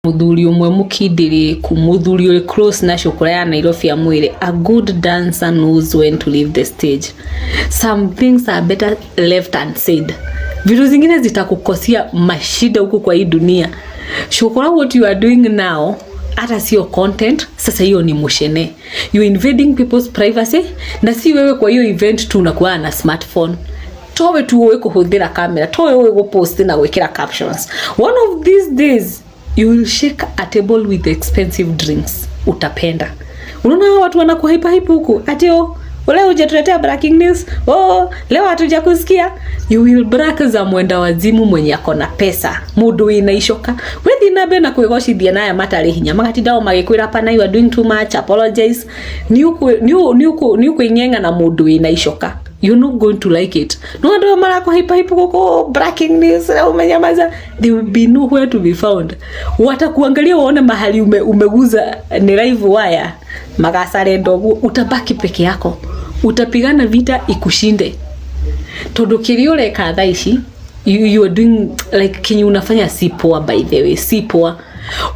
Muthuri umwe mukindiriku, muthuri uri close na Cukura ya Nairobi amwire, "A good dancer knows when to leave the stage." Some things are better left unsaid. Vitu zingine zitakukosia mashida huku kwa hii dunia. Shukura, what you are doing now hata sio content sasa, hiyo ni mushene. You invading people's privacy. Na si wewe kwa hiyo event tu unakuwa na smartphone, towe tu uwe kuhuthira kamera, towe uwe gupost na gwikira captions. One of these days you will shake a table with expensive drinks. Utapenda. Unaona hawa watu wanakuhype hype huku ati, "Oh, leo hujatuletea breaking news. Oh, leo hatuja kusikia." You will break za mwenda wazimu mwenye ako na pesa, mundu wina icoka wethi na mbere na kwigocithia naya matarĩ hinya magatinda o magikwĩra, "Pana, you are doing too much, apologize." Ni ukwing'eng'a na mundu wina icoka. You're not going to like it. No andũ marakuhype hype guku, "Breaking news," na umenyamaza, they will be nowhere to be found. Watakuangalia waone mahali umeguza ni live wire, magasarenda ũguo. Utabaki peke yako, utapigana vita ikushinde, tondu kiria ureka thaa ici, you are doing like kenye unafanya si poa. By the way, si poa.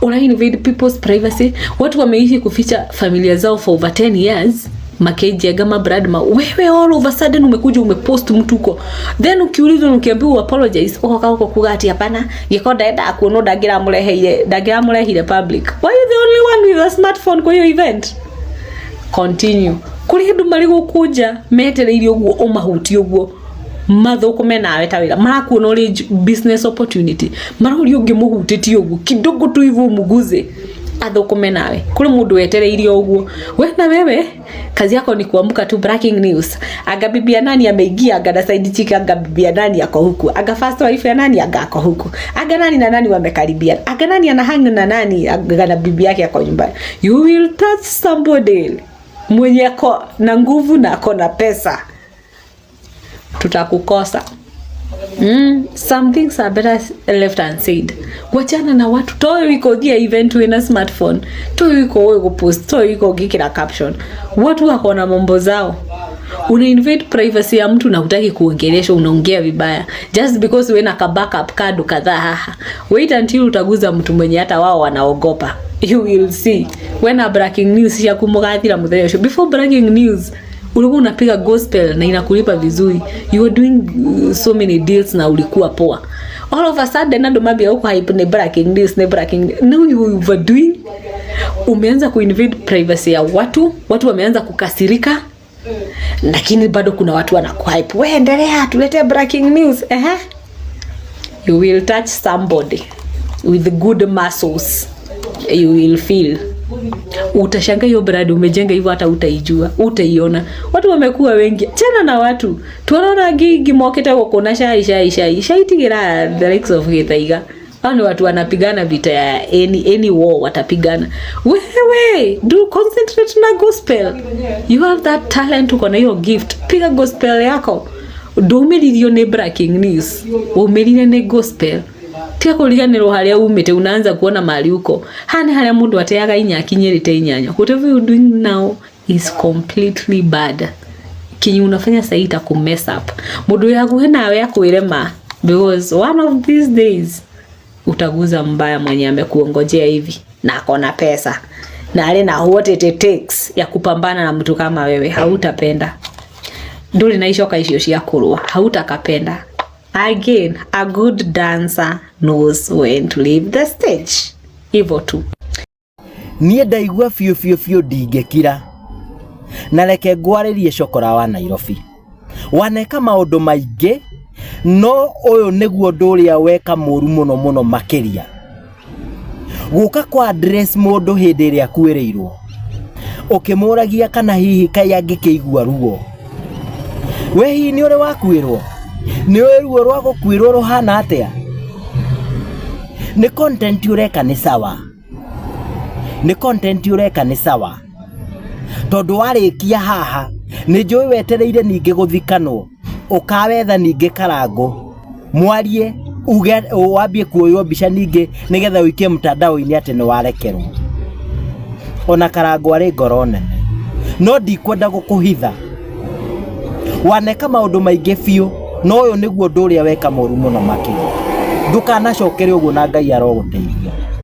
Una invade people's privacy. Watu wameishi kuficha familia zao for over 10 years makijenga mabrand ma wewe all of a sudden umekuja umepost mtu huko. Then ukiulizwa, ukiambiwa apologize, ugoka huko kuga ati hapana, giko ndenda kuonwo, ndangĩramũreheire ndangĩramũrehire public. Why you the only one with a smartphone kwa hiyo event? Continue. Kũrĩ andũ marĩ gũkũ nja metereire ũguo ũmahutie ũguo mathũkũme nawe ta wĩra. Marakuona ũrĩ business opportunity, maroria ũngĩmũhutĩtie ũguo kidogo tu hivyo umuguze athũkũme nawe. Kũrĩ mũndũ wetereirie ũguo. We na wewe kazi yako ni kuamka tu, "Breaking news, anga bibi ya nani ameingia, anga na side chick, anga bibi ya nani ako huku, anga first wife ya nani anga ako huku, anga nani na nani wamekaribia, anga nani anahang na nani, anga na bibi yake ako nyumbani." You will touch somebody mwenye ako na nguvu na ako na pesa, tutakukosa. Some things are better left unsaid. Wachana na watu. Toyo iko thia event wina smartphone, toyo iko wewe kupost, toyo iko gikira caption. Watu wako na mambo zao. Una invade privacy ya mtu na hutaki kuongeleshwa, unaongea vibaya just because wewe na ka backup kado kadhaa haha. Wait until utaguza mtu mwenye hata wao wanaogopa. You will see. When a breaking news ya kumugathira muthenya ucio, before breaking news ulikuwa unapiga gospel na inakulipa vizuri. You were doing so many deals na ulikuwa poa. All of a sudden andu mambia huko hype ni breaking news, ni breaking news. Now you overdoing. Umeanza kuinvade privacy ya watu, watu wameanza kukasirika, lakini bado kuna watu wanakuhype, "We endelea, tulete breaking news." Ehe, you will touch somebody with good muscles. You will feel. Utashanga hiyo brand umejenga hivyo hata utaijua, utaiona. Watu wamekuwa wengi. Chana na watu. Tunaona ngingi mokete gũkũ na cai cai cai cai. Tigira the likes of Githaiga. Hao ni watu wanapigana vita ya any war watapigana. Wewe do concentrate na gospel. You have that talent, uko na hiyo gift, piga gospel yako. Ndumĩririo nĩ breaking news, umĩrire nĩ gospel. Tiga kũriganĩrwo harĩa umĩte. Unaanza kuona mahali uko haha nĩ harĩa mũndũ ateaga inya akinyĩrĩte inyanya. Whatever you doing now is completely bad. Kinyi unafanya sahii itaku mess up. Mũndũ wĩ hakuhĩ nawe akwĩre ma, because one of these days utaguza mbaya mwenye amekuongojea hivi na akona pesa na arĩ na what it takes ya kupambana na mtu kama wewe. Hautapenda. Ndũrĩ na icoka icio cia kũrũa, hautakapenda. Again, a good dancer knows when to leave the stage. Hivyo tu. Niĩ ndaigua biũ biũ biũ ndingĩkira. Na reke ngwarĩrie, cokora wa Nairobi, waneka maũndũ maingĩ, no ũyũ nĩguo ũndũ ũrĩa weka mũru mũno mũno makĩria. Gũka kwa address mũndũ hĩndĩ ĩrĩa akuĩrĩirwo, ũkĩmũragia kana hihi kaĩ angĩkĩigua ruo. We hihi nĩ ũrĩ wakuĩrwo? Nĩ ũĩ ruo rwa gũkuĩrwo rũhana atĩa? Nĩ content ũreka nĩ sawa, nĩ content ũreka nĩ sawa, tondũ warĩkia haha nĩ njũĩ wetereire ningĩ gũthikanwo, ũkawetha ningĩ Karangũ mwarie, uge wambie kuoywo mbica ningĩ nĩgetha ũikie mtandao-inĩ atĩ nĩ warekerwo. Ona Karangũ arĩ ngoro nene, no ndikwenda gũkũhitha, waneka maũndũ maingĩ biũ, no ũyũ nĩguo ũndũ ũrĩa weka mũru mũno makĩria. Ndũkanacokere ũguo na Ngai arogũteithia.